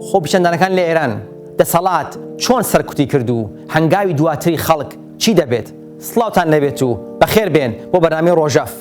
خۆپیشاندانەکان لە ئێران، دەسەڵات چۆن سەرکوتی کرد و هەنگاوی دواتری خەڵک چی دەبێت؟ سڵاوتان لێبێت و بەخێر بێن بۆ بەرنامەی ڕۆژەڤ.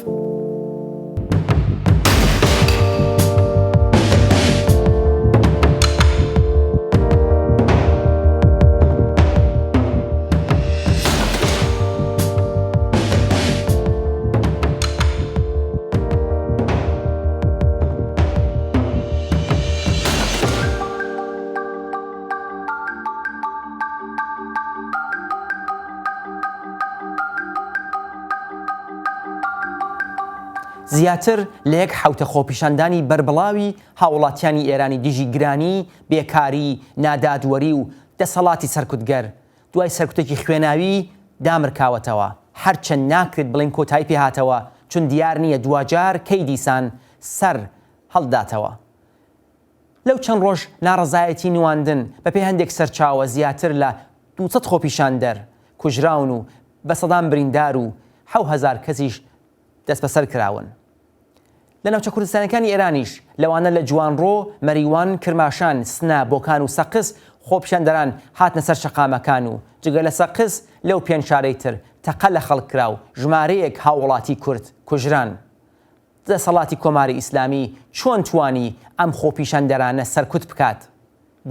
زیاتر لە یەک حەوتە خۆپیشاندانی بەربڵاوی هاوڵاتیانی ئێرانی دژی گرانی، بێکاری، نادادوەری و دەسەڵاتی سەرکوتگەر، دوای سەرکوتێکی خوێناوی دامرکاوەتەوە، هەرچەند ناکرێت بڵێین کۆتایی پێهاتەوە، چون دیار نییە دواجار کەی دیسان سەر هەڵداتەوە. لەو چەند ڕۆژ ناڕەزایەتی نواندن، بەپێی هەندێک سەرچاوە زیاتر لە 200 خۆپیشاندەر کوژراون و بە سەدان بریندار و 7000 کەسیش دەستبەسەر کراون. لە ناوچە کوردستانیەکانی ئێرانیش لەوانە لە جوانڕۆ، مەریوان، کرماشان، سنە، بۆکان و سەقز خۆپیشاندەران هاتنە سەر شەقامەکان و جگە لە سەقز لەو پێنج شارەی تر تەقە لە خەڵک کرا و ژمارەیەک هاووڵاتی کورد کوژران. دەسەڵاتی کۆماری ئیسلامی چۆن توانی ئەم خۆپیشاندەرانە سەرکوت بکات؟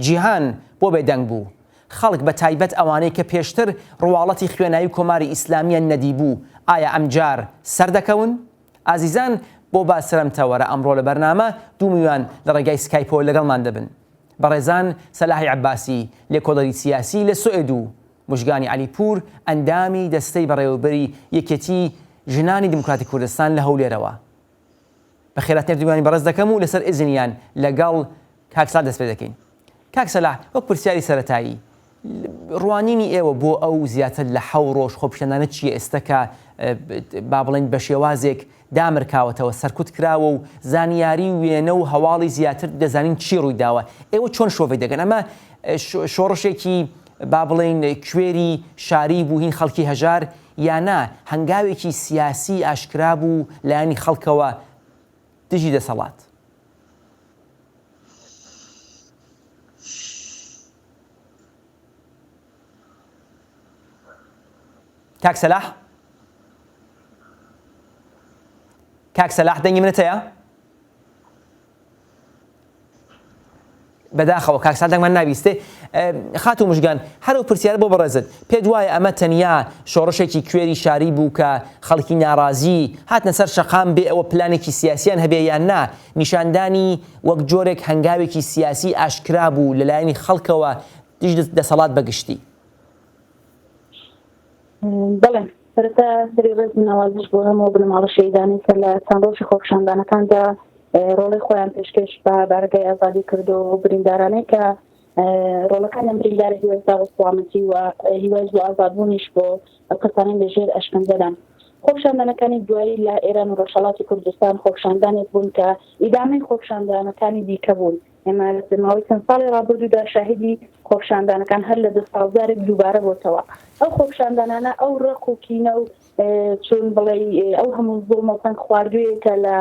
جیهان بۆ بێدەنگ بوو؟ خەڵک بە تایبەت ئەوانەی کە پێشتر ڕواڵەتی خوێناوی کۆماری ئیسلامیان نەدیبوو ئایا ئەمجار سەردەکەون؟ ئازیزان بۆ باسی لەم تەوەرە ئەمڕۆ لە بەرنامە دوو میوان لە ڕێگای سکایپەوە لەگەڵمان دەبن. بەڕێزان سەلاحی عەباسی لێکۆڵەری سیاسی لە سوئد و موژگانی عەلیپوور ئەندامی دەستەی بەڕێوەبەری یەکێتی ژنانی دیموکراتی کوردستان لە هەولێرەوە. بەخێرهاتنی هەردوو میوانی بەڕێز دەکەم و لەسەر ئیزنیان لەگەڵ کاک سەلاح دەست پێ دەکەین. کاک سەلاح وەک پرسیاری سەرەتایی ڕوانینی ئێوە بۆ ئەو زیاتر لە حەو ڕۆژ خۆپیشاندانە چییە ئێستا کە با بڵێین بە شێوازێک دامرکاوەتەوە سەرکوت کراوە و زانیاری و وێنە و هەواڵی زیاتر دەزانین چی ڕووی داوە ئێوە چۆن شۆڤەی دەکەن ئەمە شۆڕشێکی با بڵێین کوێری شاری بوو هین خەڵکی هەژار یا نا هەنگاوێکی سیاسی ئاشکرا بوو لایەنی خەڵکەوە دژی دەسەڵات؟ کاک سەلاح کاک سەلاح دەنگی منت هەیە؟ بەداخەوە کاک سەلاح دەنگمان نابیستێ خاتوو مژگان هەر ئەو پرسیارە بۆ بەڕێزت پێت وایە ئەمە تەنیا شۆڕشێکی کوێری شاری بوو کە خەڵکی ناڕازی هاتنە سەر شەقام بێ ئەوە پلانێکی سیاسیان هەبێ یان نا نیشاندانی وەک جۆرێک هەنگاوێکی سیاسی ئاشکرا بوو لەلایەنی خەڵکەوە دژ دەسەڵات بەگشتی؟ بەڵێ سەرەتا سەری ڕێز و نەوازش بۆ هەموو بنەماڵە شەهیدانەی کە لە چەند ڕۆژی خۆپیشاندانەکاندا ڕۆڵی خۆیان پێشکێش بە بارەگای ئازادی کردو و بریندارانەی کە ڕۆڵەکانیان بریندارە هیوای ساغ و سڵامەتی و هیوای زوو ئازادبوونیش بۆ ئەو کەسانەی لە ژێر ئەشکەنجەدان. خۆپیشاندانەکانی دوایی لە ئێران و ڕۆژهەڵاتی کوردستان خۆپیشاندانێک بوون کە ئیدامەی خۆپیشاندانەکانی دیکە بوون. ئێمە لە ماوەی چەند ساڵی ڕابردوودا شاهیدی خۆپیشاندانەکان هەر لە دە ساڵ جارێک دووبارە بۆتەوە. ئەو خۆپیشاندانانە ئەو ڕق و کینە و چۆن بڵێی ئەو هەموو زوڵمە و پەنگ خواردوویە کە لە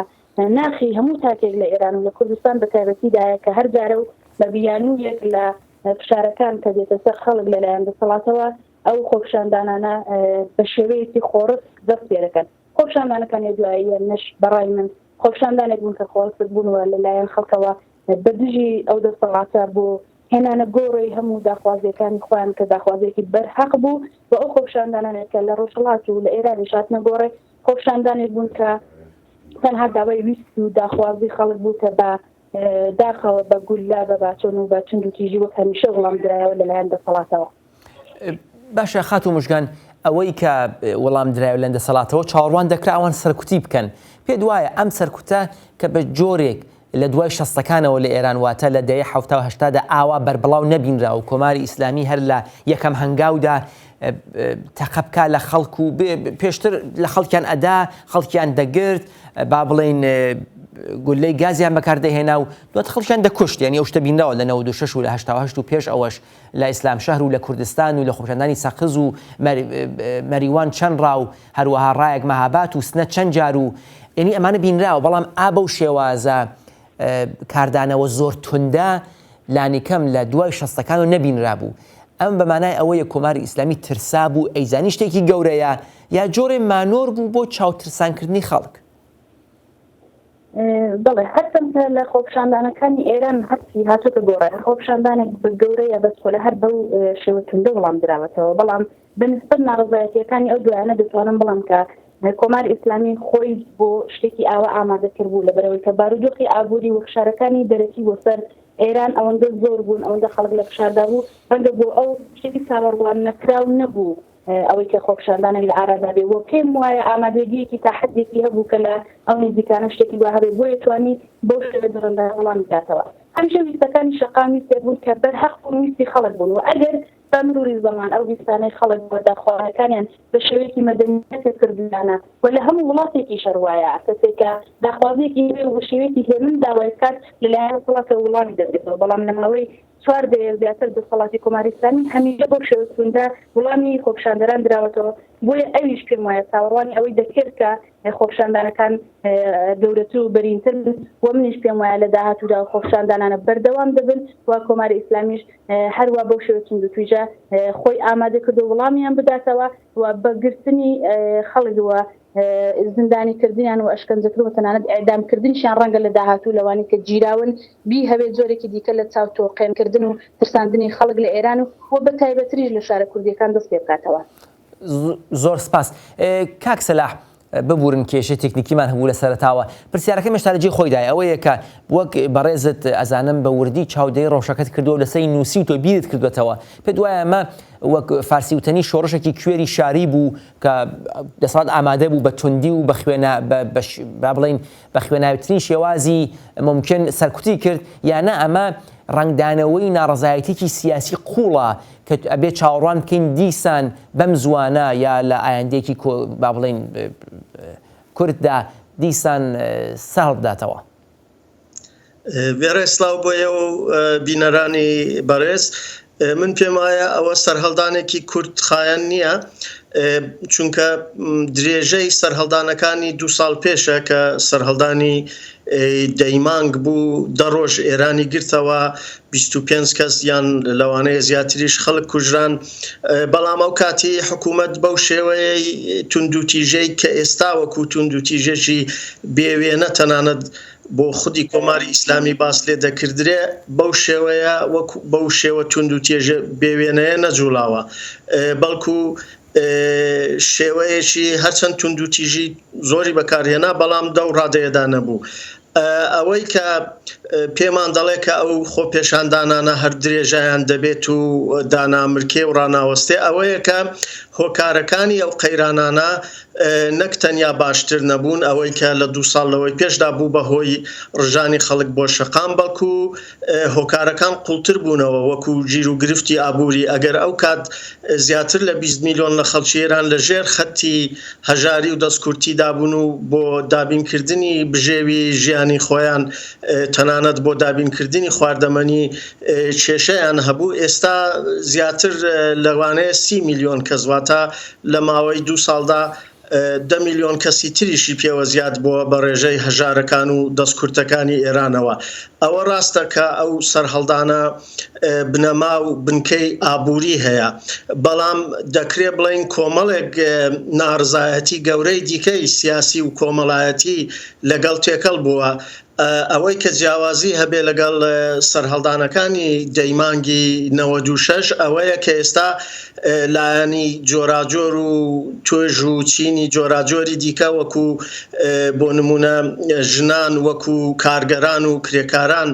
ناخی هەموو تاکێک لە ئێران و لە کوردستان بە تایبەتیدایە کە هەر جارە و بە بیانوویەک لە فشارەکان کە دێتە سەر خەڵک لەلایەن دەسەڵاتەوە ئەو خۆپیشاندانانە بە شێوەیەکی خۆڕسک دەست پێ دەکەن. خۆپیشاندانەکانی دواییە نەش بەڕای من خۆپیشاندانێک بوون کە خۆڕسک بوون و لەلایەن خەڵکەوە بە دژی ئەو دەسەڵاتە بۆ هێنانە گۆڕێی هەموو داخوازییەکانی خۆیان کە داخوازییەکی بەرهەق بوو و ئەو خۆپیشاندانانێک کە لە ڕۆژهەڵات و لە ئێرانیش هاتنە گۆڕێ خۆپیشاندانێک بوون کە تەنها داوای ویست و داخوازی خەڵک بوو کە بە داخەوە بە گوللە بە باتۆن و بە توندوتیژی وەک هەمیشە وڵام درایەوە لەلایەن دەسەڵاتەوە. باشە خاتوو مژگان ئەوەی کە وەڵام درایەوە لەلایەن دەسەڵاتەوە چاوەڕوان دەکرا ئەوان سەرکوتی بکەن پێت وایە ئەم سەرکوتە کە بە جۆرێک لە دوای شەستەکانەوە لە ئێران واتە لە دەیە حەفتا و هەشتادا ئاوا بەربڵاو نەبینرا و کۆماری ئیسلامی هەر لە یەکەم هەنگاودا تەقە بکا لە خەڵک و پێشتر لە خەڵکیان ئەدا خەڵکیان دەگرت با بڵێین گولەی گازیان بەکاردەهێنا و دوات خەڵکیان دەکوشت یعنی ئەو شتە بینراوە لە 96 و لە 88 و پێش ئەوەش لە ئیسلام شەهر و لە کوردستان و لە خۆپیشاندانی سەقز و مەریوان چەند ڕا و هەروەها ڕایەک مەهابات و سنە چەند جار و یعنی ئەمانە بینراوە بەڵام ئا بەو شێوازە کاردانەوە زۆر توندە. لانیکەم لە دوای شەستەکانەوە نەبینرابوو. ئەمە بە مانای ئەوەیە کۆماری ئیسلامی ترسابوو، ئەیزانی شتێکی گەورەیە، یا جۆرێ مانۆر بوو بۆ چاوترسانکردنی خەڵک؟ بەڵێ، هەرچەند کە لە خۆپیشاندانەکانی ئێران هەرچی هاتۆتە گۆڕێ، هەر خۆپیشاندانێک بە گەورە یا بە چکۆلە هەر بەو شێوە توندە وڵام دراوەتەوە، بەڵام بە نسبەت ناڕەزایەتییەکانی ئەو دوایانە دەتوانم بڵێم کە کۆماری ئیسلامی خۆی بۆ شتێکی ئاوا ئامادە کردبوو، لەبەرئەوەی کە بارودۆخی ئابووری و فشارەکانی دەرەکی بۆ سەر ئێران ئەوەندە زۆر بوون، ئەوەندە خەڵک لە فشاردا بوو، ڕەنگە بۆ ئەو شتێکی چاوەڕوان نەکراو نەبوو ئەوەی کە خۆپیشاندانێک لە ئارادا بێ و پێم وایە ئامادەگییەکی تا حەدێکی هەبوو کە لە ئەو نزیکانە شتێکی وا هەبێ، بۆیە توانی بەو شێوە دڕندانە وەڵام بداتەوە. هەمیشە ویستەکانی شەقام ویستێک بوون کە بەرهەق بوون، ویستی خەڵک بوون و ئەگەر بە مروری زەمان ئەو ویستانەی خەڵک بۆ داخوازیەکانیان بە شێوەیەکی مەدەنیانە کە کردویانە و لە هەموو وڵاتێکیش هەر وایە کەسێک کە داخوازیەکی هەبێ و بە شێوەیەکی هێمن داوای بکات لە لایەن دەسەڵاتەوە وڵامی دەدرێتەوە بەڵام لە ماوەی چوار دەیە زیاتر دەسەڵاتی کۆماری ئیسلامی هەمیشە بەو شێوە توندە وڵامی خۆپیشاندەران دراوەتەوە بۆیە ئەویش پێم وایە چاوەڕوانی ئەوەی دەکرد کە خۆپیشاندانەکان گەورەتر و بەرینتر بن و منیش پێم وایە لە داهاتوودا خۆپیشاندانانە بەردەوام دەبن و کۆماری ئیسلامیش هەروا بەو شێوە توندوتیژە خۆی ئامادە کردو وڵامیان بداتەوە و بە گرتنی خەڵک و زیندانی کردنیان و ئەشکەنجەکردن و تەنانەت ئێعدام کردنیشیان ڕەنگە لە داهاتوو لەوانەی کە گیراون بیهەوێت جۆرێکی دیکە لە چاو تۆقێن کردن و ترساندنی خەڵک لە ئێران و و بە تایبەتریش لە شارە کوردییەکان دەست پێ بکاتەوە. زۆر سپاس کاک سەلاح. ببورن کێشەی تەکنیکیمان هەبوو لە سەرەتاوە. پرسیارەکەم هێشتا لە جێی خۆیدایە ئەوەیە کە وەک بەڕێزت ئەزانم بە وردی چاودێری ڕەوشەکەت کردووە و لەسەری نووسیوتە و بیرت کردووەتەوە پێت وایە ئەمە وەک فارسی وتەنی شۆڕشێکی کوێری شاری بوو کە دەسەڵات ئامادە بوو بە توندی و بە خوێنا با بڵێین بە خوێناویترین شێوازی مومکن سەرکوتی کرد یا نا ئەمە ڕەنگدانەوەی ناڕەزایەتیی سیاسی قووڵە کە ئەبێ چاوەڕوان بکەین دیسان بەم زووانە یا لە ئایندەیەکی با بڵێین کورتدا دیسان سەرهەڵبداتەوە؟ وێڕای سڵاو بۆ ئێوە و بینەرانی بەڕێز، من پێم وایە ئەوە سەرهەڵدانێکی کورت خایەن نییە، چونکە درێژەی سەرهەڵدانەکانی دوو ساڵ پێشە کە سەرهەڵدانی دەی مانگ بوو، دە ڕۆژ ئێرانی گرتەوە، 25 کەس یان لەوانەیە زیاتریش خەڵک کوژران، بەڵام ئەو کاتی حکوومەت بەو شێوەیەی توندوتیژەی کە ئێستا وەکوو توندوتیژێکی بێوێنە تەنانەت بۆ خودی کۆماری ئیسلامی باس لێ دەکردرێ بەو شێوەیە وەک بەو شێوە توند و تێژە بێوێنەیە نەجوڵاوە بەڵکو شێوەیەکی هەرچەند توند و تیژی زۆری بەکارهێنا بەڵام دەو ڕادەیەدا نەبوو. ئەوەی کە پێمان دەڵێ کە ئەو خۆپێشاندانانە هەر درێژایان دەبێت و دانامرکێ و ڕاناوەستێ ئەوەیە کە هۆکارەکانی ئەو قەیرانانە نەک تەنیا باشتر نەبوون، ئەوەی کە لە دوو ساڵ لەوەی پێشدا بوو بە هۆی ڕژانی خەڵک بۆ شەقام، بەڵکو هۆکارەکان قوڵتر بوونەوە، وەکو گیروگرفتی ئابووری، ئەگەر ئەو کات زیاتر لە 20 میلیۆن لە خەڵکی ئێران لە ژێر خەتی هەژاری و دەستکورتیدا بوون و بۆ دابینکردنی بژێوی ژیانی خۆیان تەنانەت بۆ دابینکردنی خواردەمەنی کێشەیان هەبوو، ئێستا زیاتر لەوانەیە 30 میلیۆن کەس واتە لە ماوەی دوو ساڵدا دە میلیۆن کەسی تریشی پێوە زیاد بووە بە ڕێژەی هەژارەکان و دەستکورتەکانی ئێرانەوە. ئەوە ڕاستە کە ئەو سەرهەڵدانە بنەما و بنکەی ئابووری هەیە، بەڵام دەکرێ بڵێین کۆمەڵێک ناڕزایەتی گەورەی دیکەی سیاسی و کۆمەڵایەتی لەگەڵ تێکەڵ بووە. ئەوەی کە جیاوازی هەبێ لەگەڵ سەرهەڵدانەکانی دەی مانگی 96 ئەوەیە کە ئێستا لایەنی جۆراجۆر و توێژ و چینی جۆراجۆری دیکە وەکو بۆ نمونە ژنان وەکو کارگەران و کرێکاران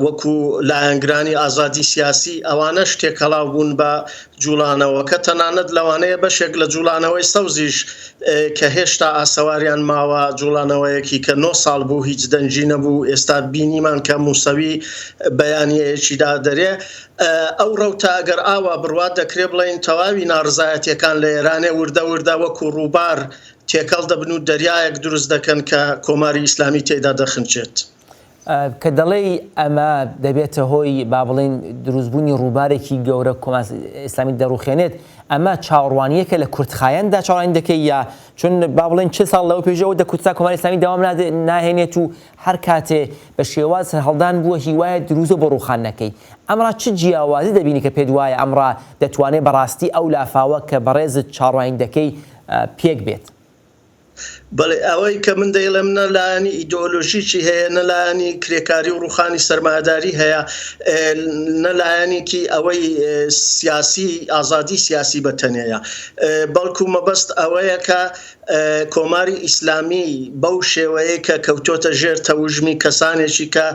وەکو لایەنگرانی ئازادی سیاسی ئەوانەش تێکەڵاو بوون بە جوڵانەوەکە تەنانەت لەوانەیە بەشێک لە جوڵانەوەی سەوزیش کە هێشتا ئاسەواریان ماوە جوڵانەوەیەکی کە نۆ ساڵ بوو هیچ دەنگی نەبوو ئێستا بینیمان کە موسەوی بەیانیەیەکیدا دەرێ ئەو ڕەوتە ئەگەر ئاوا بڕوات دەکرێ بڵێین تەواوی ناڕزایەتیەکان لە ئێرانێ وردە وردە وەکو ڕووبار تێکەڵ دەبن و دەریایەک دروست دەکەن کە کۆماری ئیسلامی تێدا دەخنچێت. کە دەڵێی ئەمە دەبێتە هۆی با بڵێین دروستبوونی ڕووبارێکی گەورە کۆماری ئیسلامی دەڕوخێنێت، ئەمە چاوەڕوانییەکە لە کورتخایەندا چاوەڕوانی دەکەی یا چون با بڵێین چ ساڵ لەوە پێش ئەوە دەکوترا کۆماری ئیسلامی دەوام ناهێنێت و هەر کاتێ بە شێواز سەرهەڵدان بووە هیوایە دروستە بۆ ڕووخاندنەکەی ئەمڕا چ جیاوازی دەبینی کە پێت وایە ئەمڕا دەتوانێ بەڕاستی ئەو لافاوە کە بەڕێزت چاوەڕوانی دەکەی پێک بێت؟ بەڵێ ئەوەی کە من دەیڵێم نە لایەنی ئیدۆلۆژیکی هەیە نە لایەنی کرێکاری و ڕوخانی سەرمایەداری هەیە نە لایەنێکی ئەوەی سیاسی ئازادی سیاسی بە تەنێیە بەڵکو مەبەست ئەوەیە کە کۆماری ئیسلامی بەو شێوەیە کە کەوتۆتە ژێر تەوژمی کەسانێکی کە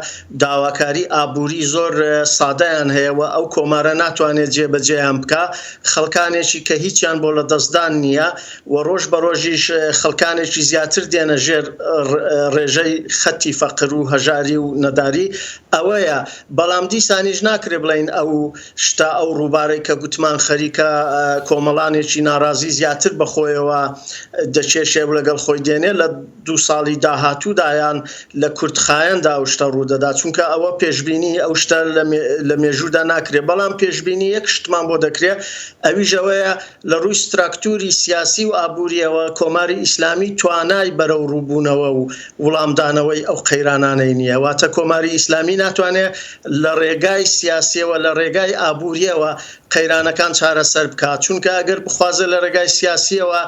داواکاری ئابووری زۆر سادەیان هەیە و ئەو کۆمارە ناتوانێت جێبەجێیان بکە خەڵکانێکی کە هیچیان بۆ لە دەستدان نییە و ڕۆژ بە ڕۆژیش خەڵکانێکی زیاتر دێنە ژێر ڕێژەی خەتی فەقر و هەژاری و نەداری ئەوەیە، بەڵام دیسانیش ناکرێ بڵێین ئەو شتە ئەو ڕووبارەی کە گوتمان خەریکە کۆمەڵانێکی ناڕازی زیاتر بە خۆیەوە دەکێشێ و لەگەڵ خۆی دێنێ لە دوو ساڵی داهاتوودا یان لە کورتخایەندا ئەو شتە ڕوودەدا چونکە ئەوە پێشبینی ئەو شتە لە مێژوودا ناکرێ بەڵام پێشبینی یەک شتمان بۆ دەکرێ ئەویش ئەوەیە لە ڕووی ستراکتوری سیاسی و ئابوورییەوە کۆماری ئیسلامی توانای بەرەوڕووبوونەوە و وڵامدانەوەی ئەو قەیرانانەی نییە. واتە کۆماری ئیسلامی ناتوانێ لە ڕێگای سیاسییەوە، لە ڕێگای ئابوورییەوە قەیرانەکان چارەسەر بکات. چونکە ئەگەر بخوازێ لە ڕێگای سیاسییەوە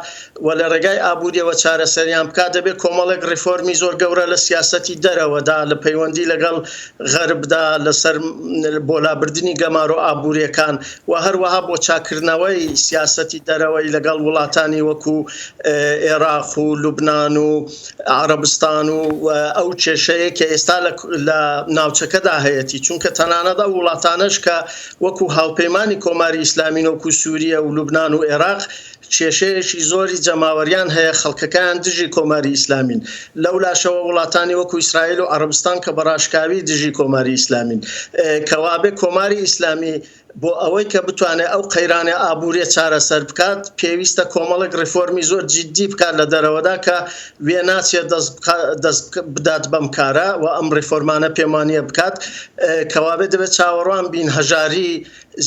و لە ڕێگای ئابوورییەوە چارەسەریان بکات، دەبێ کۆمەڵێک ڕیفۆرمی زۆر گەورە لە سیاسەتی دەرەوەدا، لە پەیوەندی لەگەڵ غەربدا، لەسەر بۆ لابردنی گەمارۆ ئابوورییەکان و هەروەها بۆ چاککردنەوەی سیاسەتی دەرەوەی لەگەڵ وڵاتانی وەکو ئێراق و لوبنان و عەڕەبستان و ئەو کێشەیە کە ئێستا لە ناوچەکەدا هەیەتی چونکە تەنانەت ئەو وڵاتانەش کە وەکو هاوپەیمانی کۆماری ئیسلامین وەکو سووریە و لوبنان و ئێراق کێشەیەکی زۆری جەماوەریان هەیە، خەڵکەکەیان دژی کۆماری ئیسلامین. لەولاشەوە وڵاتانی وەکو ئیسرائیل و عەڕەبستان کە بە ڕاشکاوی دژی کۆماری ئیسلامین. کەوابێ کۆماری ئیسلامی بۆ ئەوەی کە بتوانێت ئەو قەیرانە ئابووریە چارەسەر بکات، پێویستە کۆمەڵێک ڕیفۆرمی زۆر جیددی بکات لە دەرەوەدا کە وێناچێت دەست بدات بەم کارە و ئەم ڕیفۆرمانە پێموانیە بکات. کەوابێ دەبێت چاوەڕوان بین هەژاری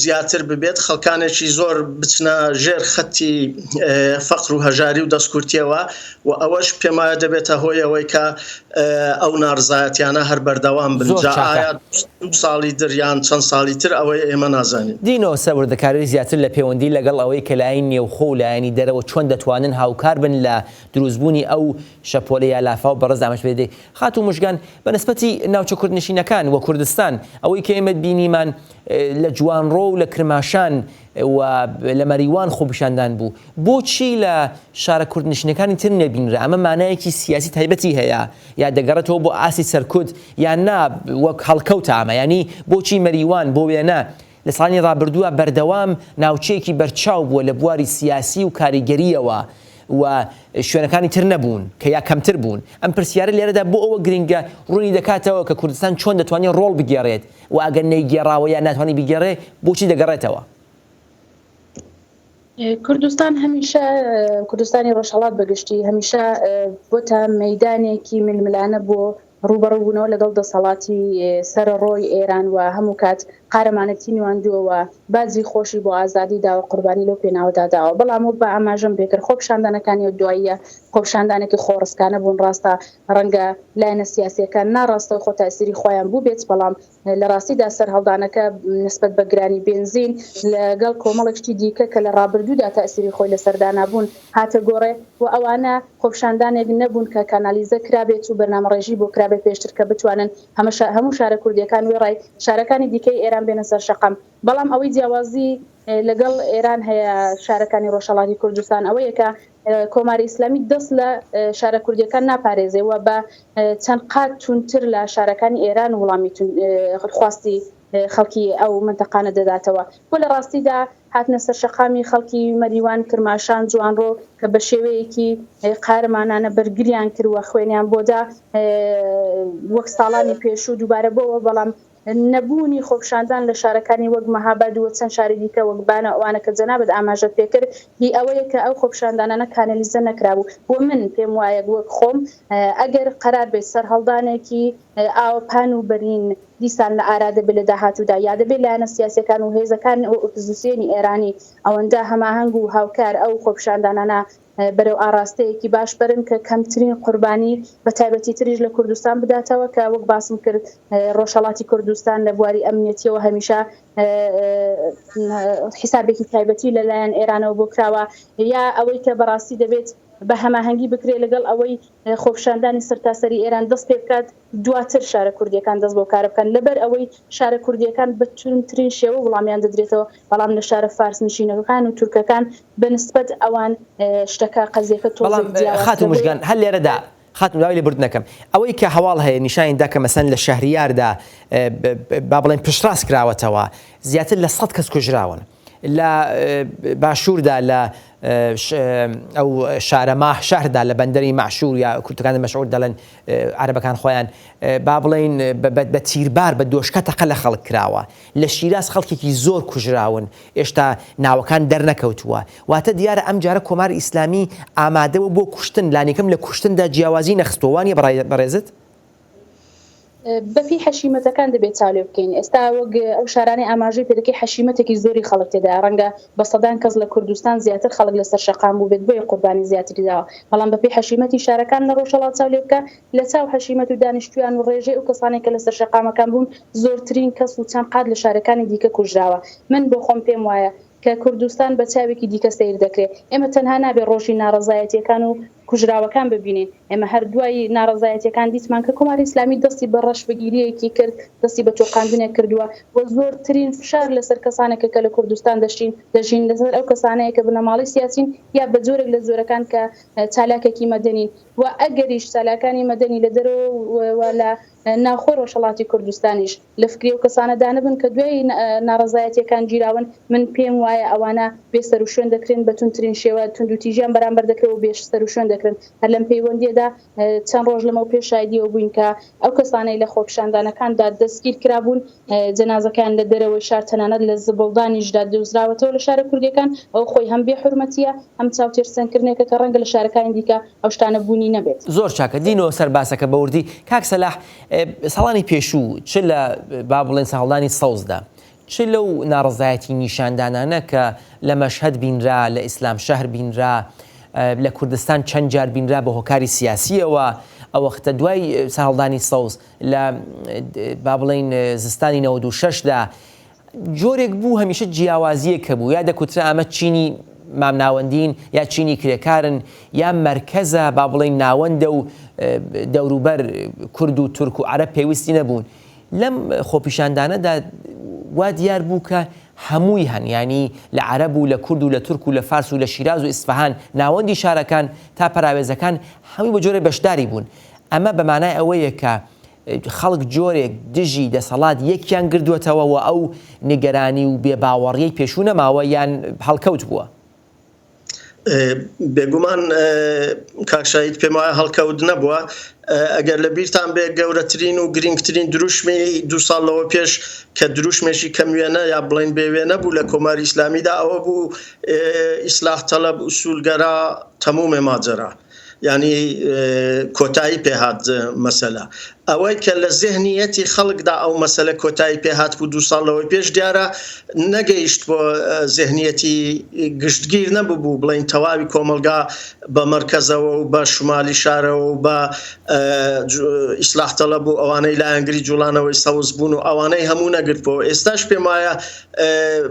زیاتر ببێت، خەڵکانێکی زۆر بچنە ژێر خەتی فەقر و هەژاری و دەستکورتیەوە و ئەوەش پێموایە دەبێتە هۆی ئەوەی کە ئەو ناڕزایەتیانە هەر بەردەوام بن. زۆر جا چاکە. ئایا دوو ساڵی تر یان چەند ساڵی تر ئەوەی ئێمە نازانین. دینۆ وردەکاری زیاتر لە پێوەندی لەگەڵ ئەوەی کە لایەنی نێوخۆ و لایەنی دەرەوە چۆن دەتوانن هاوکار بن لە دروستبوونی ئەو شەپۆلە یا لافاو بەڕێز ئاماژە پێ دەدەی. خاتوو موژگان، بە نسبەتی ناوچە کوردنشینەکان و کوردستان، ئەوەی کە ئێمە بینیمان لە جوانڕۆ و لە کرماشان و لە مەریوان خۆپیشاندان بوو، بۆچی لە شارە کوردنشینەکانی تر نەبینرا؟ ئەمە مانایەکی سیاسی تایبەتی هەیە یا دەگەڕێتەوە بۆ ئاستی سەرکوت یان نا وەک هەڵکەوتە ئەمە؟ یانی بۆچی مەریوان بۆ وێنە لە ساڵانی ڕابردووە بەردەوام ناوچەیەکی بەرچاو بووە لە بواری سیاسی و کاریگەرییەوە و شوێنەکانی تر نەبوون کە یا کەمتر بوون؟ ئەم پرسیارە لێرەدا بۆ ئەوە گرنگە ڕوونی دەکاتەوە کە کوردستان چۆن دەتوانێت ڕۆڵ بگێڕێت و ئەگەر نەیگێڕاوە یا ناتوانێت بیگێڕێ بۆچی دەگەڕێتەوە؟ کوردستان هەمیشە کوردستانی ڕۆژهەڵات بەگشتی هەمیشە بۆتە مەیدانێکی ململانە بۆ ڕووبەڕووبوونەوە لەگەڵ دەسەڵاتی سەرەڕۆی ئێران و هەموو کات قارەمانەتی نواندووە و باجی خۆشی بۆ ئازادی داوە قوربانی لەو پێناوەدا داوە بەڵام وەک بە ئاماژەم پێکرد خۆپیشاندانەکانی ئەو دواییە خۆپیشاندانێکی خۆڕسکانە بوون ڕاستە ڕەنگە لایەنە سیاسیەکان ناڕاستەوخۆ تاسیری خۆیان بووبێت بەڵام لە ڕاستیدا سەرهەڵدانەکە نسبەت بە گرانی بێنزین لەگەڵ کۆمەڵێک شتی دیکە کە لە ڕابردوودا تەئسیری خۆی لەسەر دانابوون هاتە گۆڕێ و ئەوانە خۆپیشاندانێک نەبوون کە کانالیزە کرابێت و بەرنامەڕێژی بۆ کرابێت پێشتر کە بتوانن هەموو شارە کوردییەکان وێڕای شارەکانی دیکەی ئێران بێنە سەر شەقام بەڵام ئەوەی جیاوازی لەگەڵ ئێران هەیە شارەکانی ڕۆژهەڵاتی کوردستان ئەوەیە کە کۆماری ئیسلامی دەست لە شارە کوردیەکان ناپارێزێ و بە چەند قات توندتر لە شارەکانی ئێران وڵامی خواستی خەڵکی ئەو منتەقانە دەداتەوە و لە ڕاستیدا هاتنە سەر شەقامی خەڵکی مەریوان، کرماشان، جوانڕۆ کە بە شێوەیەکی قارەمانانە بەرگریان کرد و خوێنیان بۆ دا وەک ساڵانی پێشوو دووبارە بۆوە بەڵام. نەبوونی خۆپیشاندان لە شارەکانی وەک مەهاباد و چەند شاری دیکە وەک بانە ئەوانە کە جەنابت ئاماژەت پێکرد هی ئەوەیە کە ئەو خۆپیشاندانانە کانەلیزە نەکرابوو و من پێم وایە وەک خۆم ئەگەر قەرار بێت سەرهەڵدانێکی ئاوە پان و بەرین دیسان لە ئارا دەبێت لە داهاتوودا یا دەبێت لایەنە سیاسیەکان و هێزەکان و ئۆپزسیۆنی ئێرانی ئەوەندە هەماهەنگ و هاوکار ئەو خۆپیشاندانانە بەرەو ئاڕاستەیەکی باش بەرن کە کەمترین قوربانی بە تایبەتی تریش لە کوردستان بداتەوە کە وەک باسم کرد ڕۆژهەڵاتی کوردستان لە بواری ئەمنیەتیەوە هەمیشە حیسابێکی تایبەتی لەلایەن ئێرانەوە بۆ کراوە یا ئەوەی کە بەڕاستی دەبێت بە هەماهەنگی بکرێت لەگەڵ ئەوەی خۆپیشاندانی سەرتاسەری ئێران دەست پێ بکات دواتر شارە کوردیەکان دەست بەو کارە بکەن لەبەر ئەوەی شارە کوردیەکان بە توندترین شێوە وڵامیان دەدرێتەوە بەڵام لە شارە فارس نشینەکان و تورکەکان بە نسبەت ئەوان شتەکە قەزیەکە بەڵام تۆزێک جیاوازترە خاتوو بۆیە مژگان هەر لێرەدا خاتوو داوای لێبوردن ئەکەم ئەوەی کە هەواڵ هەیە نیشانی دا کە مەسەن لە شەهریاردا با بڵێن پشتڕاست کراوەتەوە زیاتر لە سەد کەس کوژراون لە باشووردا لە ئەو شارە ماه شەهردا لە بەندەری مەعشوور یا کوردەکان مەشعور دەڵێن عەرەبەکان خۆیان با بڵێین بە تیربار بە دۆشکە تەقە لە خەڵک کراوە لە شیراز خەڵکێکی زۆر کوژراون ئێشتا ناوەکان دەرنەکەوتووە واتە دیارە ئەم جارە کۆماری ئیسلامی ئامادەوە بۆ کوشتن لانیکەم لە کوشتندا جیاوازی نەخستووە وانیە بەڕێزت؟ بەپێی حەشیمەتەکان دەبێت چاو لێ بکەین. ئێستا وەک ئەو شارانەی ئاماژەی پێ دەکەی حەشیمەتێکی زۆری خەڵک تێدایە، ڕەنگە بە سەدان کەس لە کوردستان زیاتر خەڵک لەسەر شەقام بووبێت بۆیە قوربانی زیاتری داوە، بەڵام بەپێی حەشیمەتی شارەکان لە ڕۆژهەڵات چاو لێ بکە لە چاو حەشیمەت و دانیشتوویان و ڕێژەی ئەو کەسانەی کە لەسەر شەقامەکان بوون زۆرترین کەس و چەند قات لە شارەکانی دیکە کوژراوە. من بۆ خۆم پێم وایە کە کوردستان بە چاوێکی دیکە سەیر دەکرێ. ئێمە تەنها نابێ ڕۆژی ناڕەزایەتییەکان و کوژراوەکان ببینین. ئێمە هەر دوای ناڕەزایەتییەکان دیتمان کە کۆماری ئیسلامی دەستی بە ڕەشبگیرییەکی کرد، دەستی بە تۆقاندنێک کردووە و زۆرترین فشار لەسەر کەسانێکە کە لە کوردستان دەشین دەژین، لەسەر ئەو کەسانەیە کە بنەماڵەی سیاسین یا بە جۆرێک لە جۆرەکان کە چالاکێکی مەدەنین و ئەگەریش چالاکانی مەدەنی لە دەرەوە و لە ناوخۆی ڕۆژهەڵاتی کوردستانیش لە فکری ئەو کەسانەدا نەبن کە دوای ناڕەزایەتییەکان گیراون، من پێم وایە ئەوانە بێ سەروشوێن دەکرێن، بە توندترین شێوە توندوتیژیان بەرامبەر دەکرێت و بێ سەروشوێن دەکرێن. هەر لەم پەیوەندییەدا چەند ڕۆژ لەمەوپێش شایدی ئەوە بووین کە ئەو کەسانەی لە خۆپیشاندانەکاندا دەستگیر کرابوون، جەنازەکەیان لە دەرەوەی شار تەنانەت لە زبڵدانیشدا دۆزراوەتەوە لە شارە کوردییەکان، ئەوە خۆی هەم بێ حورمەتییە، هەم چاوتێرسەنکردنێکە کە ڕەنگە لە شارەکانی دیکە ئەو شتانە بوونی نەبێت. زۆر چاکە دینەوە سەر باسەکە بە وردی کاک سەلاح ساڵانی پێشوو چ لە با بڵێن سەرهەڵدانی سەوزدا چ لەو ناڕەزایەتی نیشاندانانە کە لە مەشهەد بینرا لە ئیسلام شەهر بینرا لە کوردستان چەند جار بینرا بە هۆکاری سیاسیەوە ئەوەختە دوای سەرهەڵدانی سەوز لە با بڵێین زستانی 96 دا جۆرێک بوو هەمیشە جیاوازییەک هەبوو، یا دەکوترا ئەمە چینی مامناوەندین یا چینی کرێکارن یا مەرکەزە با بڵێین ناوەندە و دەوروبەر کورد و تورک و عەرەب پێویستی نەبوون. لەم خۆپیشاندانەدا وا دیار بوو کە هەمووی هەن، یانی لە عەرەب و لە کورد و لە تورک و لە فارس و لە شیراز و ئیسفەهان، ناوەندی شارەکان تا پەراوێزەکان هەمووی بە جۆرێک بەشداری بوون. ئەمە بە مانای ئەوەیە کە خەڵک جۆرێک دژی دەسەڵات یەکیان گردووەتەوە و ئەو نیگەرانی و بێ باوەڕیەی پێشوو نەماوە یان هەڵکەوت بووە؟ بێگومان کاک شاهید پێم وایە هەڵکەوت نەبووە. ئەگەر لە بیرتان بێ گەورەترین و گرینگترین دروشمی دوو ساڵ لەوە پێش کە دروشمێکی کەم وێنە یا بڵێن بێ وێنە بوو لە کۆماری ئیسلامیدا ئەوە بوو ئیسلاح تەلەب ئوسولگەرا تەمومێ ماجەرا. یانی کۆتایی پێهات مەسەلە. ئەوەی کە لە زێهنیەتی خەڵکدا ئەو مەسەلە کۆتایی پێهات بوو دوو ساڵ لەوەی پێش دیارە نەگەیشت بۆ زێهنیەتی گشتگیر نەببوو بڵێین تەواوی کۆمەڵگا بە مەرکەزەوە و بە شمالی شارەوە و بە ئیسلاح تەڵەب و ئەوانەی لایەنگری جوڵانەوەی سەوز بوون و ئەوانەی هەموو نەگرتبەوە ئێستاش پێم وایە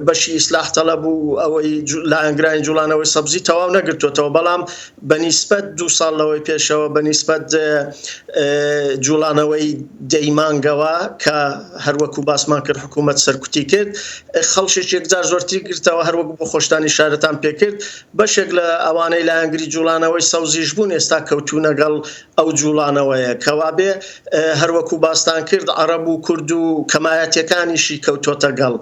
بەشی ئیسلاح تەلەب و ئەوەی لایەنگرانی جوڵانەوەی سەبزی تەواو نەگرتوێتەوە بەڵام بە نیسبەت دوو ساڵ لەوەی پێشەوە بە نیسبەت جوڵانەوەی دەی مانگەوە کە هەروەکو باسمان کرد حکوومەت سەرکوتی کرد خەڵکێکی یەکجار زۆرتری گرتەوە هەروەک بۆ خۆشتانی شارەتان پێکرد بەشێک لە ئەوانەی لایەنگری جوڵانەوەی سەوزیش بوون ئێستا کەوتونەگەڵ ئەو جوڵانەوەیە. کەوابێ هەروەکو باستان کرد عەڕەب و کورد و کەمایەتیەکانیشی کەوتۆتە گەڵ.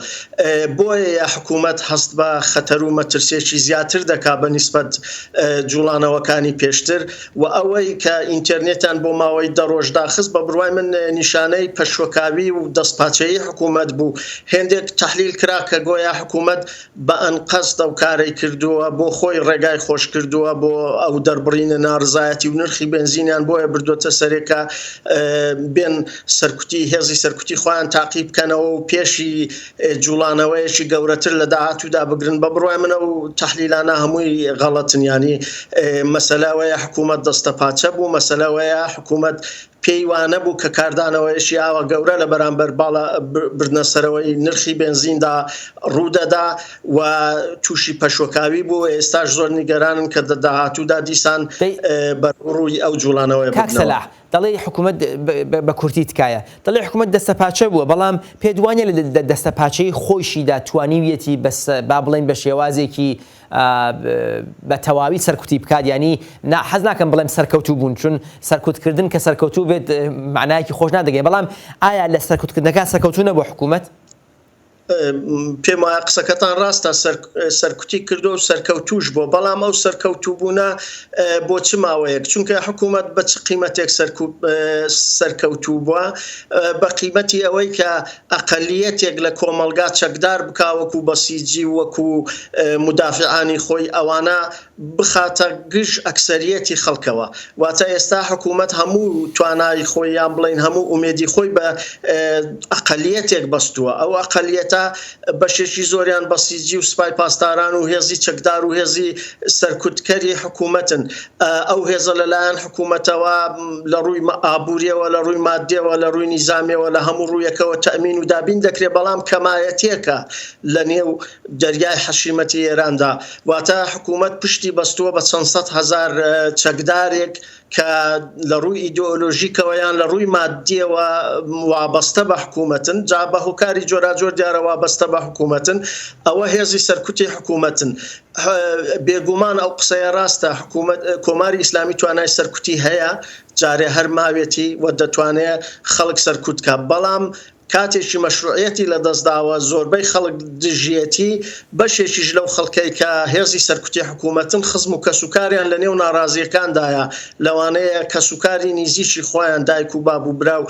بۆیەیە حکومەت هەست بە خەتەر و مەترسیەکی زیاتر دەکا بە نیسبەت جوڵانەوەکانی پێشتر و ئەوەی کە ئینتێرنێتیان بۆ ماوەی دە ڕۆژ داخست بە. بڕوای من نیشانەی پەشۆکاوی و دەستپاچەیی حکوومەت بوو. هێندێک تەحلیل کرا کە گۆیا حکوومەت بە ئەنقەست ئەو کارەی کردووە، بۆ خۆی ڕێگای خۆش کردووە بۆ ئەو دەربڕینە ناڕزایەتی و نرخی بێنزینیان بۆیە بردووەتە سەرێ کە بێن سەرکوتی هێزی سەرکوتی خۆیان تاقی بکەنەوە و پێشی جوڵانەوەیەکی گەورەتر لە داهاتوودا بگرن. بە بڕوای من ئەو تەحلیلانە هەمووی غەڵەتن، یانی مەسەلە ئەوەیە حکوومەت دەستەپاچە بوو، مەسەلە ئەوەیە حکوومەت پێی وانەبوو کە کاردانەوەیەکی ئاوا گەورە لە بەرامبەر باڵا بردنە سەرەوەی نرخی بێنزیندا ڕوودەدا و تووشی پەشۆکاوی بوو، ئێستاش زۆر نیگەرانن کە دە داهاتوودا دیسان بەرەوڕووی ئەو جوڵانەوەیە کاک ببنەوە. سەلاح، دەڵێی حکومەت بە کورتی تکایە دەڵێی حکومەت دەستەپاچە بووە بەڵام پێت وانیە لە دەستەپاچەی خۆیشیدا توانیویەتی بەس با بڵێین بە شێوازێکی بە تەواوی سەرکوتی بکات یانی نا حەز ناکەم بڵێم سەرکەوتوو بوون چون سەرکوتکردن کە سەرکەوتوو بێت معنایەکی خۆش نادەگەێ بەڵام ئایا لە سەرکوتکردنەکە سەرکەوتوو نەبوو حکوومەت؟ پێم وایە قسەکەتان ڕاستە سەرکوتی کردو و سەرکەوتوش بۆ بەڵام ئەو سەرکەوتووبوونە بۆ چ ماوەیەک چونکە حکوومەت بە چ قیمەتێک سەرکەوتوو بووە بە قیمەتی ئەوەی کە ئەقلیەتێک لە کۆمەڵگا چەکدار بکا وەکو بەسیجی وەکو مدافعانی خۆی ئەوانە بخاتە گژ ئەکسەریەتی خەڵکەوە. واتە ئێستا حکوومەت هەموو توانای خۆی یان بڵێین هەموو ئومێدی خۆی بە ئەقەلیەتێک بەستووە. ئەو ئەقەلیەتە بەشێکی زۆریان بەسیجی و سپای پاسداران و هێزی چەکدار و هێزی سەرکوتکەری حکوومەتن. ئەو هێزە لەلایەن حکوومەتەوە لە ڕووی ئابووریەوە، لە ڕووی ماددیەوە، لە ڕووی نیزامیەوە لە هەموو ڕوویەکەوە تەئمین و دابین دەکرێت، بەڵام کەمایەتییەکە لە نێو دەریای حەشیمەتی ئێراندا، واتە حکوومەت پشتی بەستووە بە چەند 100,000 چەکدارێک کە لە ڕووی ئیدۆلۆژیکەوە یان لە ڕووی مادیەوە وابەستە بە حکوومەتن، جا بە هۆکاری جۆراجۆر دیارە وابەستە بە حکوومەتن، ئەوە هێزی سەرکوتی حکوومەتن. بێگومان ئەو قسەیە ڕاستە، حکوومەت کۆماری ئیسلامی توانای سەرکوتی هەیە، جارێ هەر ماوێتی و دەتوانێ خەڵک سەرکوت کا، بەڵام کاتێکی مەشروعیەتی لەدەستداوە، زۆربەی خەڵک دژیەتی، بەشێکیش لەو خەڵکەی کە هێزی سەرکوتی حکوومەتن خزم و کەسوکاریان لەنێو ناڕازییەکاندایە، لەوانەیە کەسوکاری نیزیکی خۆیان، دایک و باب و برا و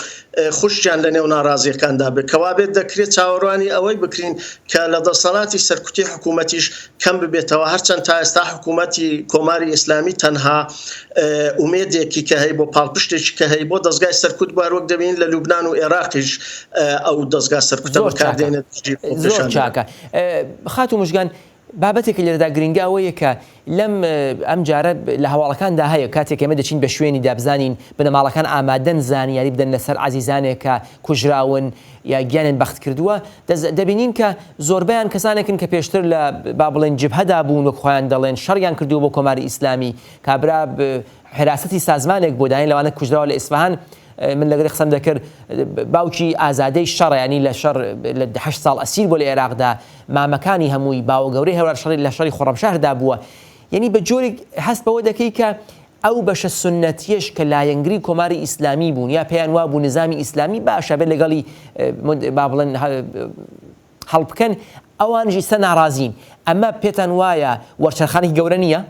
خوشکیان لەنێو ناڕازییەکاندا بێت. کەوابێت دەکرێت چاوەڕوانی ئەوەی بکرین کە لە دەسەڵاتی سەرکوتی حکوومەتیش کەم ببێتەوە، هەرچەند تا ئێستا حکوومەتی کۆماری ئیسلامی تەنها ئومێدێکی کە هەیبوو، پاڵپشتێکی کە هەیبوو، دەزگای سەرکوت بوو، هەروەک دەبینین لە لوبنان و ئێراقیش ئەو دەزگا سەرکوتە زۆر چاکە بەکاردێنێت دژی زۆر خۆپێشاندەران. چاکە خاتوو مژگان بابەتێک کە لێرەدا گرنگە ئەوەیە کە لەم ئەم جارە لە هەواڵەکاندا هەیە کاتێک ئێمە دەچین بە شوێنیدا بزانین بنەماڵەکان ئامادەن زانیاری بدەن لەسەر عەزیزانێک کە کوژراون یا گیانیان بەخت کردووە دەبینین کە زۆربەیان کەسانێکن کە پێشتر لە با بڵێن جبهەدا بوون وەک خۆیان دەڵێن شەڕیان کردووە بۆ کۆماری ئیسلامی کابرا حراسەتی سازمانێک بۆ دانێ لەوانە کوژراوە لە ئیسفەهان من لەگەڵی قسەم دەکرد باوکی ئازادەی شەڕە ینی لە شەڕ لە هەشت ساڵ ئەسیر بۆ لە عێراقدا مامەکانی هەمووی باوە گەورەی هەوار شەڕی لە شەڕی خۆڕەمشەهردا بووە یعنی بە جۆرێک هەست بەوە دەکەی کە ئەو بەشە سوننەتیەش کە لایەنگری کۆماری ئیسلامی بوون یا پێیان وابوو نزامی ئیسلامی باشە بێت لەگەڵی با بڵێن هەڵبکەن ئەوانیش ئیستا ناڕازین ئەمە پێتان وایە وەرچەرخانێکی گەورە نییە؟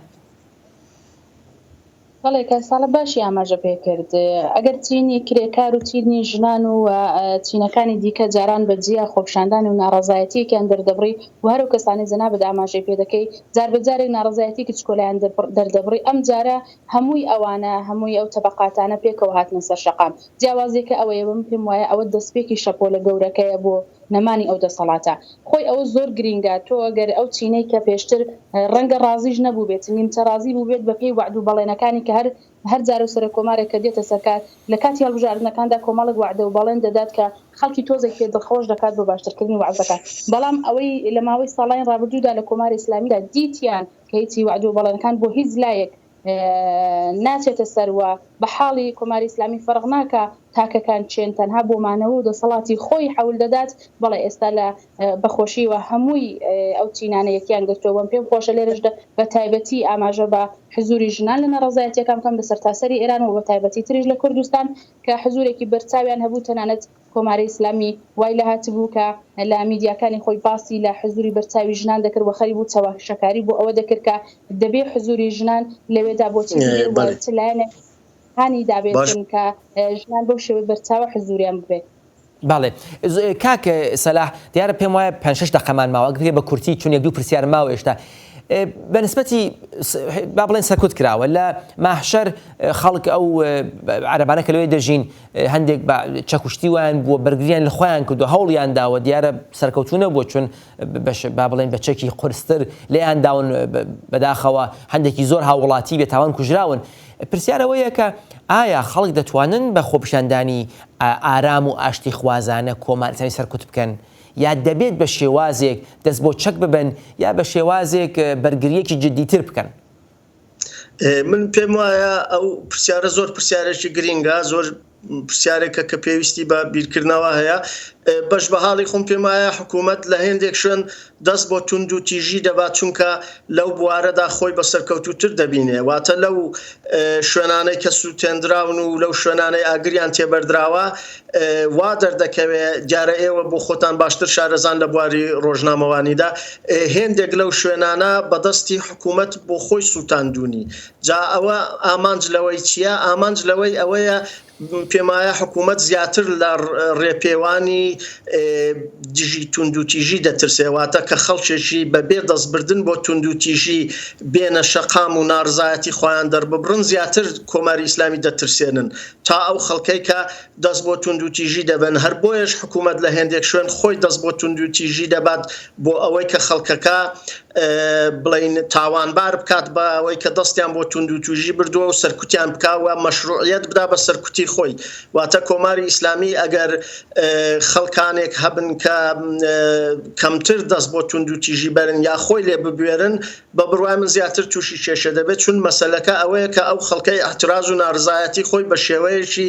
بەڵێ کاک ساڵح باشی ئاماژە پێ کرد ئەگەر چینی کرێکار و چینی ژنان و چینەکانی دیکە جاران بە جیا خۆپیشاندان و ناڕەزایەتیەکیان دەردەبڕی و هەر ئەو کەسانەی جەنابت ئاماژەی پێ دەکەی جار بە جارێک ناڕەزایەتیەکی چکۆلەیان دەردەبڕی ئەم جارە هەمووی ئەوانە هەمووی ئەو تەبەقاتانە پێکەوە هاتنە سەر شەقام جیاوازیەکە ئەوەیە من پێم وایە ئەوە دەستپێکی شەپۆلە گەورەکەیە بۆ نەمانی ئەو دەسەڵاتە خۆی ئەوە زۆر گرینگە تۆ گەر ئەو چینەی کە پێشتر ڕەنگە ڕازیش نەبووبێت نیمچە ڕازی بووبێت بە پێی وەعد و بەڵێنەکانی کە هەر هەر جارە و سەرۆک کۆمارێک کە دێتە سەر کار لە کاتی هەڵبژاردنەکاندا کۆمەڵێک وەعدە و بەڵێن دەدات کە خەڵکی تۆزێک پێ دڵخۆش دەکات بۆ باشترکردنی وەعزەکان بەڵام ئەوەی لە ماوەی ساڵانی ڕابردوودا لە کۆماری ئیسلامیدا دیتیان کە هیچی وەعد و بەڵێنەکان بۆ هیچ لایەک ناچێتە سەر و بە حاڵی کۆماری ئیسلامی فەرق ناکا تاکەکان کێن تەنها بۆ مانەوە و دەسەڵاتی خۆی حەول دەدات بەڵێ ئێستا لە بە خۆشیوە هەمووی ئەو چینانە یەکیان گرتووە وەم پێم خۆشە لێرەشدا بە تایبەتی ئاماژە بە حزوری ژنان لە ناڕەزایەتیەکان بکەم لە سەرتاسەری ئێران و بە تایبەتی تریش لە کوردستان کە حزورێکی بەرچاویان هەبوو تەنانەت کۆماری ئیسلامی وای لێهاتبوو کە لە میدیاکانی خۆی باسی لە حزوری بەرچاوی ژنان دەکرد و خەریک بوو چەواشەکاری بۆ ئەوە دەکرد کە دەبێ حزوری ژنان لەوێدا بۆچی ببێ و بەڵێ. چ لایەنێک. هانی دابێتن کە ژنان بەو شێوەی بەرچاوە حزوریان ببێت. بەڵێ کاک سەلاح دیارە پێم وایە پێنج شەش دەقەمان ماوە ئەگەر بە کورتی چون یەک دوو پرسیار ماوە ئێشتا بە نسبەتی با بڵێن سەرکوت کراوە لە ماحشەر خەڵک ئەو عەرەبانە کە لەوێ دەژین هەندێک بە چەکوشتی وایان بووە بەرگریان لە خۆیان کردو هەوڵیان داوە دیارە سەرکەوتوو نەبووە چون بەش با بڵێن بە چەکی قورستر لێیان داون بەداخەوە هەندێکی زۆر هاووڵاتی بێتاوان کوژراون پرسیار ئەوەیە کە ئایا خەڵک دەتوانن بە خۆپیشاندانی ئارام و ئاشتیخوازانە کۆماری ئیسلامی سەرکوت بکەن یا دەبێت بە شێوازێک دەست بۆ چەک ببەن یا بە شێوازێک بەرگرییەکی جددیتر بکەن؟ من پێم وایە ئەو پرسیارە زۆر پرسیارێکی گرینگە، زۆر پرسیارێکە کە پێویستی بە بیرکردنەوە هەیە. بەش بە حاڵی خۆم پێم وایە حکوومەت لە هێندێک شوێن دەست بۆ توندوتیژی دەبات چونکە لەو بوارەدا خۆی بە سەرکەوتووتر دەبینێ واتە لەو شوێنانەی کە سووتێندراون و لەو شوێنانەی ئاگریان تێبەردراوە وا دەردەکەوێ دیارە ئێوە بۆ خۆتان باشتر شارەزان لە بواری ڕۆژنامەوانیدا هێندێک لەو شوێنانە بەدەستی حکوومەت بۆ خۆی سووتاندونی جا ئەوە ئامانج لەوەی چییە؟ ئامانج لەوەی ئەوەیە پێمایە حکوومەت زیاتر لە ڕێپێوانی دژی توندوتیژی دەترسێ واتە کە خەڵکێکی بەبێ دەستبردن بۆ توندوتیژی بێنە شەقام و ناڕزایەتی خۆیان دەرببڕن زیاتر کۆماری ئیسلامی دەترسێنن تا ئەو خەڵکەی کە دەست بۆ توندوتیژی دەبەن هەر بۆیەش حکوومەت لە هێندێک شوێن خۆی دەست بۆ توندوتیژی دەبات بۆ ئەوەی کە خەڵکەکە بڵێین تاوانبار بکات بە ئەوەی کە دەستیان بۆ توندوتیژی بردووە و سەرکوتیان بکا و مەشروعیەت بدا بە سەرکوتی خۆی واتە کۆماری ئیسلامی ئەگەر خەڵکانێک هەبن کە کەمتر دەست بۆ توندوتیژی بەرن یا خۆی لێ ببوێرن بە بڕوای من زیاتر تووشی کێشە دەبێت چون مەسەلەکە ئەوەیە کە ئەو خەڵکەی ئیعتراز و نارزایەتی خۆی بە شێوەیەکی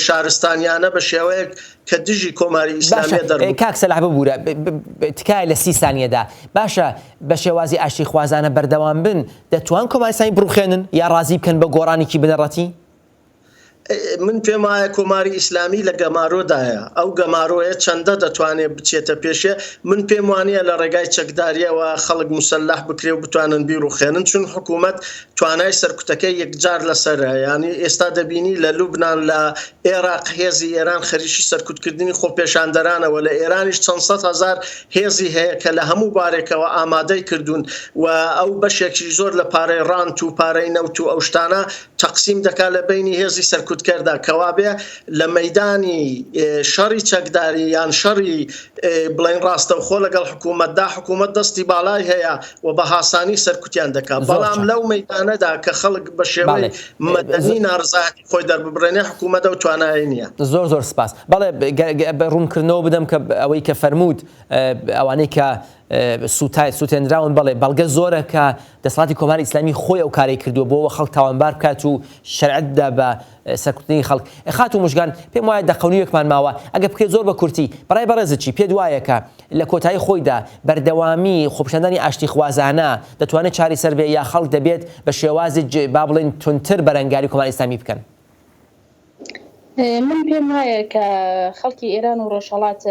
شارستانیانە بە شێوەیەک کە دژی کۆماری ئیسلامیە دەربکەن. باشە کاک سەلاح ببورە تکایە لە 30 سانیەدا باشە بە شێوازی ئاشتیخوازانە بەردەوام بن دەتوان کۆماری ئیسلامی بڕوخێنن یا ڕازی بکەن بە گۆڕانێکی بنەڕەتی؟ من پێم وایە کۆماری ئیسلامی لە گەمارۆدایە، ئەو گەمارۆیە چەندە دەتوانێ بچێتە پێشێ، من پێم وانییە لە ڕێگای چەکدارییەوە خەڵک موسەلەح بکرێ و بتوانن بیڕوخێنن، چون حکوومەت توانای سەرکوتەکەی یەکجار لەسەرە، یانی ئێستا دەبینی لە لوبنان، لە ئێراق هێزی ئێران خەریکی سەرکوتکردنی خۆپێشاندەرانە و لە ئێرانیش چەند 100,000 هێزی هەیە کە لە هەموو بارێکەوە ئامادەی کردوون و ئەو بەشێکی زۆر لە پارەی ڕانت و پارەی نەوت و ئەو شتانە تەقسیم دەکات لە بەینی هێزی سەرکوتکەردا، کەوابێ لە مەیدانی شەڕی چەکداری یان شەڕی بڵێین ڕاستەوخۆ لەگەڵ حکوومەتدا، حکوومەت دەستی باڵای هەیە و بە هاسانی سەرکوتیان دەکات، بەڵام لەو مەیدانەدا کە خەڵک بە شێوەی مەدەنی ناڕەزایەتی خۆی دەرببڕێنێ، حکوومەت ئەو توانایەی نییە. زۆر زۆر سپاس. بەڵێ ڕوونکردنەوە بدەم کە ئەوەی کە فەرمووت ئەوانەی کە سوتای سوتێنراون بەڵێ بەڵگە زۆرە کە دەسەڵاتی کۆماری ئیسلامی خۆی ئەو کارەی کردووە بۆ ئەوە خەڵک تاوانبار بکات و شەرعەت بدا بە سەرکوتنی خەڵک خاتوو مژگان پێم وایە دەقە و نیوێکمان ماوە ئەگەر بکرێت زۆر بە کورتی بەڕای بەڕێزت چی پێت وایە کە لە کۆتایی خۆیدا بەردەوامی خۆپیشاندانی ئاشتیخوازانە دەتوانێت چارەسەر بێ یا خەڵک دەبێت بە شێوازی با بڵێین توندتر بەرەنگاری کۆماری ئیسلامی بکەن؟ من پێم وایە کە خەڵکی ئێران و ڕۆژهەڵات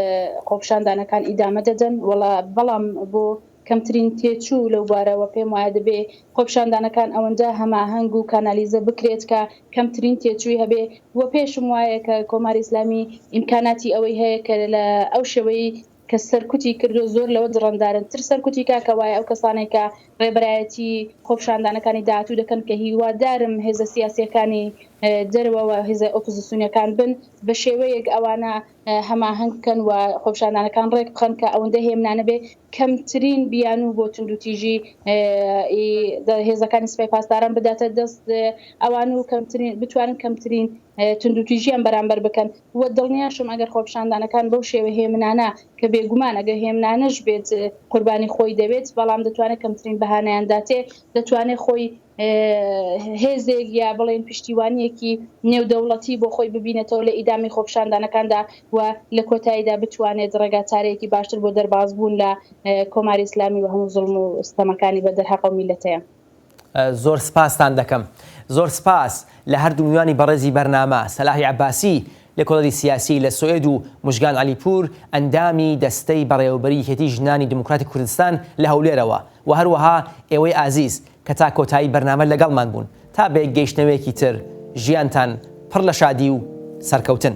خۆپیشاندانەکان ئیدامە دەدەن وەڵا بەڵام بۆ کەمترین تێچوو لەو بارەوە پێم وایە دەبێ خۆپیشاندانەکان ئەوەندە هەماهەنگ و کانالیزە بکرێت کە کەمترین تێچووی هەبێ و پێشم وایە کە کۆماری ئیسلامی ئیمکاناتی ئەوەی هەیە کە لە ئەو شێوەی کە سەرکوتی کردووە زۆر لەوە دڕندارنتر سەرکوتی کا کە وایە ئەو کەسانەی کە ڕێبەرایەتی خۆپیشاندانەکانی داهاتوو دەکەن کە هیوادارم هێزە سیاسیەکانی دەرەوە و هێزە ئۆپۆزیسیۆنەکان بن بە شێوەیەک ئەوانە هەماهەنگ بکەن و خۆپیشاندانەکان ڕێک بخەن کە ئەوەندە هێمنانە بێ کەمترین بیانوو بۆ توندوتیژی هێزەکانی سپای پاسداران بداتە دەست ئەوان و کەمترین بتوانن کەمترین توندوتیژیان بەرامبەر بکەن و دڵنیاشم ئەگەر خۆپیشاندانەکان بەو شێوە هێمنانە کە بێگومان ئەگەر هێمنانەش بێت قوربانی خۆی دەبێت بەڵام دەتوانێت کەمترین بەهانەیان داتێ دەتوانێت خۆی هێزێک یا بڵێن پشتیوانیەکی نێودەوڵەتی بۆ خۆی ببینێتەوە لە ئیدامی خۆپیشاندانەکاندا و لە کۆتاییدا بتوانێت ڕێگا چارەیەکی باشتر بۆ دەربازبوون لە کۆماری ئیسلامی و هەموو زوڵم و ستەمەکانی بە دەرهەق ئەو میللەتەیە. زۆر سپاستان دەکەم. زۆر سپاس لە هەردوو میوانی بەڕێزی بەرنامە، سەلاحی عەباسی، لێکۆڵەری سیاسی لە سۆئێد و موژگان عەلیپوور، ئەندامی دەستەی بەڕێوەبەری یەکێتی ژنانی دیموکراتی کوردستان لە هەولێرەوە و هەروەها ئێوەی ئازیز کە تا کۆتایی بەرنامە لەگەڵمان بوون. تا بەیەکگەیشتنەوەیەکی تر، ژیانتان پڕ لە شادی و سەرکەوتن.